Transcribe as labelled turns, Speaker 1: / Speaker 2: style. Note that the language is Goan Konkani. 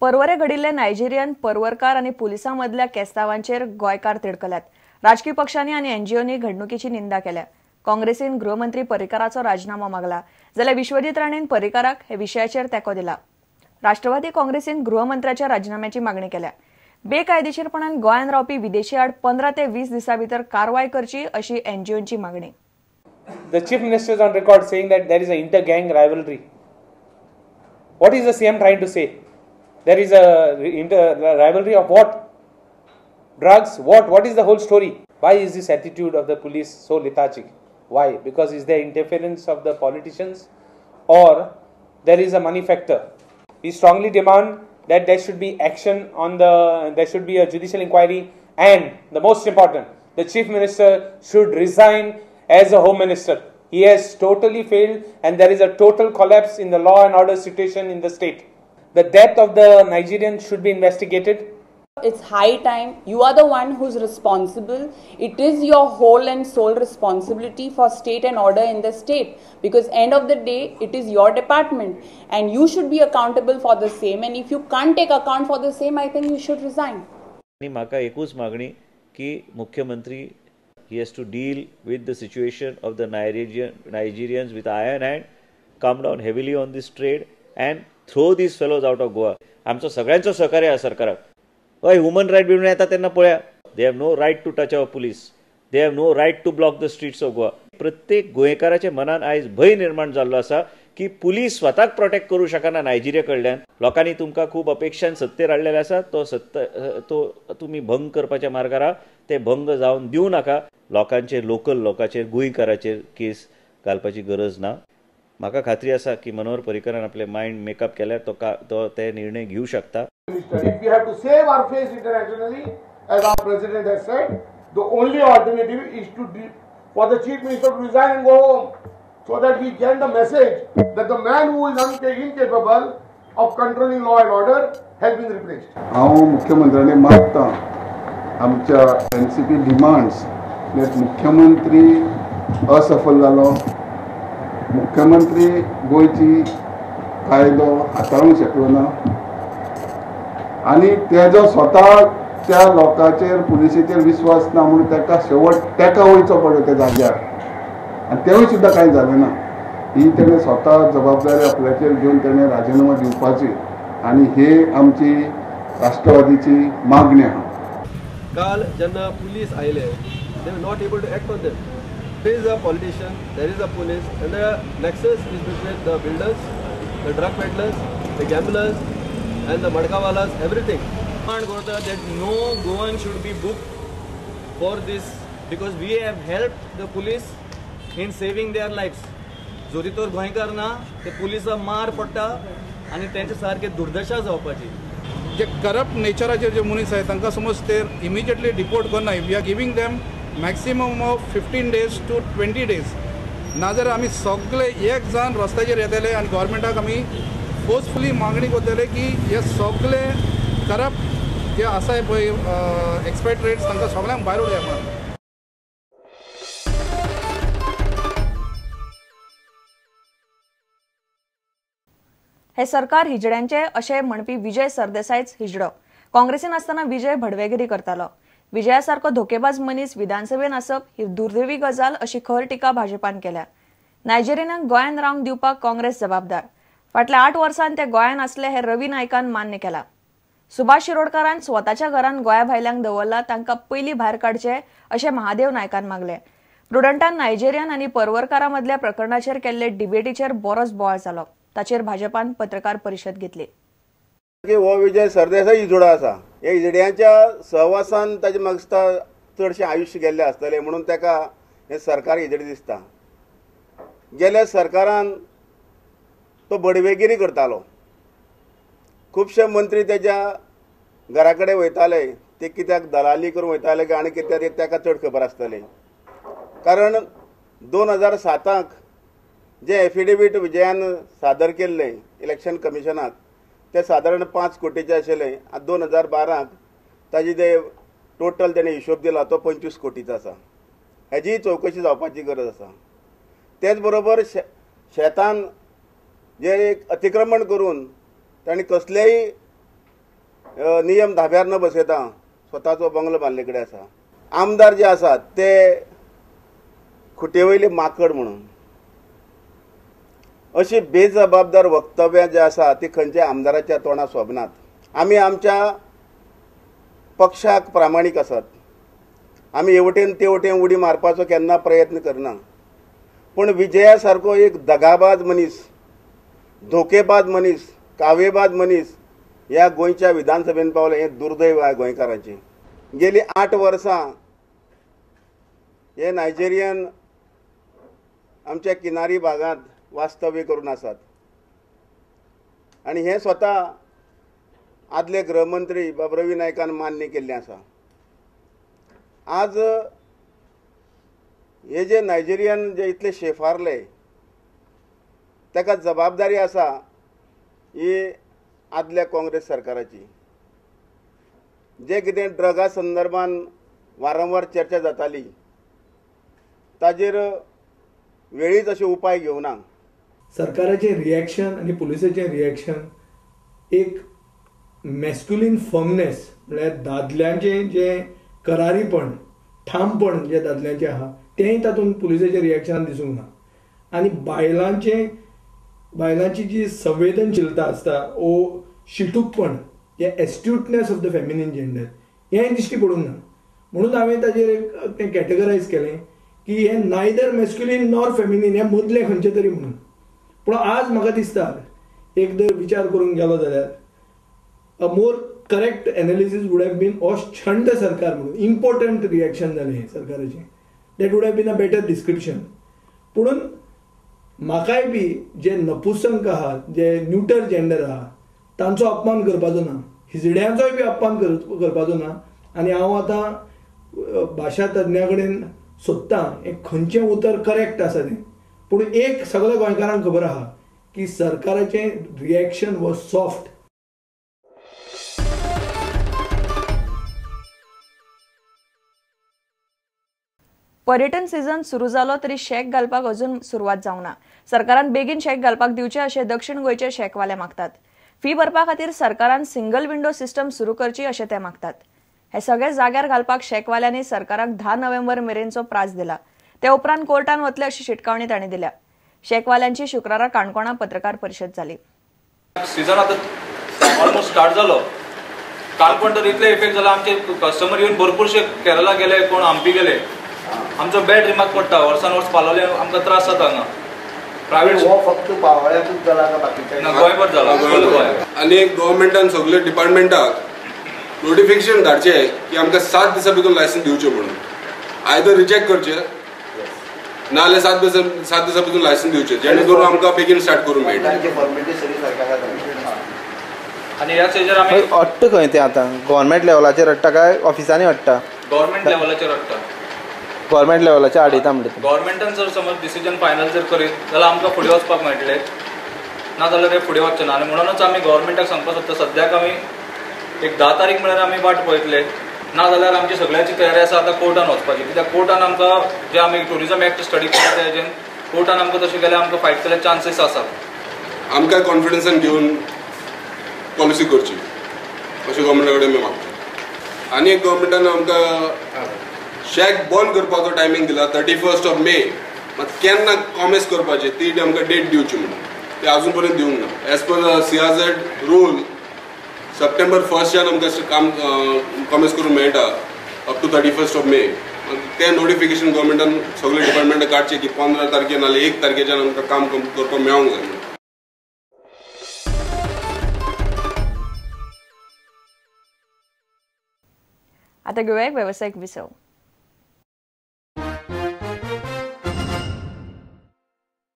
Speaker 1: पर्वरे घडिल्ले नायजेरियन पर्वरकार आनी पुलिसां मदल्या केस्तावांचेर गोंयकार तिडकल्यात. राजकी पक्षांनी आनी एनजीओनी घडणुकीची निंदा केल्या. काँग्रेसीन गृहमंत्री पर्रीकाराचो राजीनामो मागला जाल्यार विश्वजीत राणेन पर्रीकाराक हे विशयाचेर तेंको दिला. राष्ट्रवादी काँग्रेसीन गृहमंत्र्याच्या राजीनाम्याची मागणी केल्या. बेकायदेशीरपणान गोंयांत रावपी विदेशी आड 15 ते 20 दिसां भितर कारवाय करची अशी एनजीओंची मागणी.
Speaker 2: The Chief Minister is on record saying that there is an inter-gang rivalry. What is the CM trying to say? There is a rivalry of what? Drugs? What? What is the whole story? Why is this attitude of the police so lethargic? Why? Because is there interference of the politicians or there is a money factor? We strongly demand that there should be action on the, there should be a judicial inquiry, and the most important, the Chief Minister should resign as a Home Minister. He has totally failed and there is a total collapse in the law and order situation in the state. The death of the Nigerian should be investigated.
Speaker 3: It's high time. You are the one who's responsible. It is your whole and sole responsibility for state and order in the state, because end of the day it is your department and you should be accountable for the same, and if you can't take account for the same, I think you should resign.
Speaker 4: म्हाका एकूच मागणी की मुख्यमंत्री he has to deal with the situation of the Nigerians with iron hand, come down heavily on this trade and throw these fellows out of Goa. आमचो सगळ्यांचो सहकार्य आसा सरकाराक. हय, ह्युमन रायट बिवून येता तेन्ना पळया, they have no right to touch our police, they have no right to block the streets of Goa. प्रत्येक गोंयकाराच्या मनान आयज भंय निर्माण जाल्लो आसा की पुलीस स्वताक प्रोटेक्ट करूं शकना नायजेरिया कडल्यान. लोकांनी तुमकां खूब अपेक्षान सत्तेर हाडलेले आसा, तो सत्ता तो तुमी भंग करपाच्या मार्गार आहा, ते भंग जावन दिवं नाका. लोकांचेर, लोकल लोकांचेर, गोंयकाराचेर केस घालपाची गरज ना. म्हाका खात्री आसा की मनोहर पर्रीकरान आपले मायंड मेकअप केल्यार तो ते निर्णय घेवं शकता.
Speaker 5: If we have to save our face internationally, as our president has said, the only alternative is to for the Chief Minister to resign and go home, so that he get the message that the man who is incapable of controlling law and order has been replaced.
Speaker 6: हांव मुख्यमंत्र्यांनी मागता, आमच्या NCP demands that मुख्यमंत्री असफल जालो, मुख्यमंत्री गोंयची कायदो हाताळूंक शकलो ना आनी तेजो स्वता त्या लोकांचेर पुलिसेचेर विश्वास ना म्हणून ताका शेवट ताका वयचो पडलो त्या जाग्यार, आनी तेवूय सुद्दां कांय जालें ना. ही तेणें स्वता जबाबदारी आपल्याचेर घेवन तेणें राजिनामो दिवपाची आनी ही आमची राष्ट्रवादीची मागणी आहा.
Speaker 7: काल जेन्ना पुलीस आयले, they were not able to act on them. There is a politician, there is a police, and the nexus is between the builders, the drug peddlers, the gamblers, and the madkawalas, everything.
Speaker 8: That no Goan should be booked for this, because we have helped the police in saving their lives. जोरी तर गोंयकार ना ते पुलिसा मार पडटा आनी तेंचे सारके दुर्दशा जावपाची.
Speaker 9: जे करप्ट नेचराचे जे मनीस आहात तांकां समज ते इमिजिएटली डिपोर्ट करना. We are giving them maximum of 15 days to 20 days. नाजाल्यार आमी सगळे एक जाण रस्त्याचेर येतले आनी गव्हर्मेंटाक आमी फोर्सफुली मागणी करतले की हे सगळे करप्ट जे आसा पळय एक्सपेट्रेट्स तांकां सगळ्यांक भायर उडया म्हणून.
Speaker 1: हे सरकार हिजड्यांचे अशें म्हणपी विजय सरदेसायच हिजडो. काँग्रेसीन आसतना विजय भडवेगिरी करतालो. विजयासारको धोकेबाज मनीस विधानसभेन आसप ही दुर्दैवी गजाल अशी खर टिका भाजपान केल्या. नायजेरियनांक गोंयांत रावंक दिवपाक काँग्रेस जबाबदार. फाटल्या 8 वर्सांत ते गोंयांत आसले हे रवी नायकान मान्य केला. सुभाष शिरोडकारान स्वताच्या घरान गोंया भायल्यांक दवरला, तांकां पयलीं भायर काडचे अशें महादेव नायकान मागलें. प्रुडंटान नायजेरियन आनी पर्वरकारा मदल्या प्रकरणाचेर केल्ले डिबेटीचेर बरोच बोवाळ जालो. ताचेर भाजपान पत्रकार परिशद घेतली.
Speaker 10: हो विजय सरदेसाय हिजडो आसा. हे हिजड्यांच्या सहवासान ताजे म्हाका दिसता चडशें आयुश्य गेल्लें आसतलें, म्हणून ताका हें सरकार हिजडे दिसता. गेल्या सरकारान तो बडवेगिरी करतालो, खुबशे मंत्री तेज्या घरा कडेन वयताले, ते कित्याक दलाली करून वयताले काय आनी कित्याक ते ताका चड खबर आसतलें. कारण 2007 जे एफिडेवीट विजयान सादर केल्लें इलेक्शन कमिशनाक ते सादारण 5 कोटीचे आशिल्लें. आतां 2012 ताजे जे टोटल तेणें हिशोब दिला तो 25 कोटीचो आसा. हेजी चवकशी जावपाची गरज आसा. तेच बरोबर शेतान जे एक अतिक्रमण करून तांणी कसलेय नियम धाब्यार न बसयता स्वताचो बंगलो बांदले कडेन आसा. आमदार जे आसात ते खुटे वयले माकड म्हणून अशी बेजबाबदार वक्तव्यां जी आसा ती खंयच्या आमदाराच्या तोंडा सोबनात. आमी आमच्या पक्षाक प्रामाणीक आसात. आमी हे वटेन ते वटेन उडी मारपाचो केन्ना प्रयत्न करना. पूण विजया सारको एक दगाबाज मनीस, धोकेबाज मनीस, कावेबाज मनीस ह्या गोंयच्या विधानसभेन पावलें हें दुर्दैव आहे गोंयकारांचें. गेली 8 वर्सां हे नायजेरियन आमच्या किनारी भागांत वास्तव्य करून आसात आनी हें स्वता आदले गृहमंत्री बाब रवी नायकान मान्य केल्लें आसा. आज हे जे नायजेरियन जे इतले शेफारले ताका जबाबदारी आसा ही आदल्या काँग्रेस सरकाराची. जे कितें ड्रगा संदर्भान वारंवार चर्चा जाताली ताजेर वेळीच अशे उपाय घेवना.
Speaker 11: सरकाराचें रिएक्शन आनी पुलिसाचें रिएक्शन एक मॅस्क्युलीन फर्मनेस म्हळ्यार दादल्यांचें जें करारीपण, ठामपण जें दादल्यांचें आहा तेंय तातूंत पुलिसाच्या रिएक्शनान दिसूंक ना. आनी बायलांची जी संवेदनशीलता आसता ओ शिटूकपण, जें astuteness of the feminine gender हेंय दिश्टी पडूंक ना. म्हणून हांवें ताजेर एक तें कॅटेगरायज केलें की हें नायदर मॅस्क्युलीन नॉर फेमिनीन, हें मदलें खंयचें तरी म्हणून. पूण आज म्हाका दिसता एक जर विचार करूंक गेलो जाल्यार a more correct analysis would have been हो छंड सरकार म्हणून इम्पॉर्टंट रिएक्शन जालें हें सरकाराचें. That would have been a better description. पुणून म्हाकाय बी जे नपुसंक आहा, जे न्युटर जेंडर आहा तांचो अपमान करपाचो ना, हिजड्यांचोय बी अपमान करपाचो ना. आनी हांव आतां भाशा तज्ञा कडेन सोदतां हें खंयचें उतर करेक्ट आसा तें. पूण एक सगळ्या गोंयकारांक खबर आहा की सरकाराचें रिएक्शन वॉज सॉफ्ट.
Speaker 1: पर्यटन सीझन सुरू जालो तरी शॅक घालपाक अजून सुरवात जावना. सरकारान बेगीन शॅक घालपाक दिवचे अशें दक्षिण गोंयचे शॅकवाले मागतात. फी भरपा खातीर सरकारान सिंगल विंडो सिस्टम सुरू करची अशें ते मागतात. हे सगळे जाग्यार घालपाक शॅकवाल्यांनी सरकाराक 10 नोव्हेंबर मेरेनचो प्रास दिला. ते उपरांत कोर्टान वतले अशी शिटकावणी तांणी दिल्या. शॅकवाल्यांची शुक्रारा काणकोणा पत्रकार परिशद जाली.
Speaker 8: सीझन आतां ऑलमोस्ट स्टार्ट जालो. काणकोण तर इतले इफेक्ट जाला, आमचे कस्टमर येवन भरपूरशे केरला गेले, कोण हम्पी गेले. आमचो बॅड रिमार्क पडटा, वर्सान वर्स पालोवले आमकां त्रास जाता हांगा. प्रायवेट
Speaker 12: हो फक्त पावळ्याकूच जाला का बाकीच्या?
Speaker 8: ना, गोंयभर जाला.
Speaker 13: आनी गव्हर्मेंटान सगळे डिपार्टमेंटाक नोटिफिकेशन धाडचें की आमकां 7 दिसां भितर लायसन्स दिवचें म्हणून. आयदर रिजेक्ट करचें नाजाल्यार 7 दिसां भितर लायसन्स दिवचें, जेणे करून आमकां बेगीन स्टार्ट करूंक मेळटा.
Speaker 8: आनी ह्या स्टेजार आमी
Speaker 12: अडटा खंय तें आतां गव्हर्मेंट लेवलाचेर अडटा काय ऑफिसांनी अडटा?
Speaker 8: गव्हर्मेंट लेवलाचेर अडटा.
Speaker 12: गव्हर्मेंट लेवलाचेर हाडयता म्हणटा.
Speaker 8: गव्हर्मेंटान जर समज डिसिजन फायनल जर करीत जाल्यार आमकां फुडें वचपाक मेळटलें, ना जाल्यार ते फुडें वचचें ना. आनी म्हणूनच आमी गव्हर्मेंटाक सांगपाक सोदता सद्याक आमी एक 10 तारीख म्हळ्यार आमी वाट पळयतले, ना जाल्यार आमची सगळ्यांची तयारी आसा आतां कोर्टान वचपाची. कित्याक कोर्टान आमकां जे आमी टुरिजम एक्ट स्टडी केला तेजेन कोर्टान आमकां तशें गेल्यार आमकां फायट केल्यार चान्सीस आसात.
Speaker 13: आमकां कॉन्फिडन्सान घेवन पॉलिसी करची अशें गव्हर्मेंटा कडेन आमी मागता. आनी एक गव्हर्मेंटान आमकां शॅक बंद करपाचो टायमींग दिला 31 मे. मात केन्ना कॉमेस करपाचें ती आमकां डेट दिवची म्हणून ते अजून पर्यंत दिवंक ना. As per CRZ rule September 1 आमकां काम कॉमेस करूंक मेळटा अप टू 31 मे. तें नोटिफिकेशन गव्हर्मेंटान सगळे डिपार्टमेंटाक काडचें की 15 तारखे नाल्यार 1 तारखेच्यान आमकां काम करपाक मेळोंक जाय म्हणून.
Speaker 1: आता घेऊया एक व्यावसायिक विसव.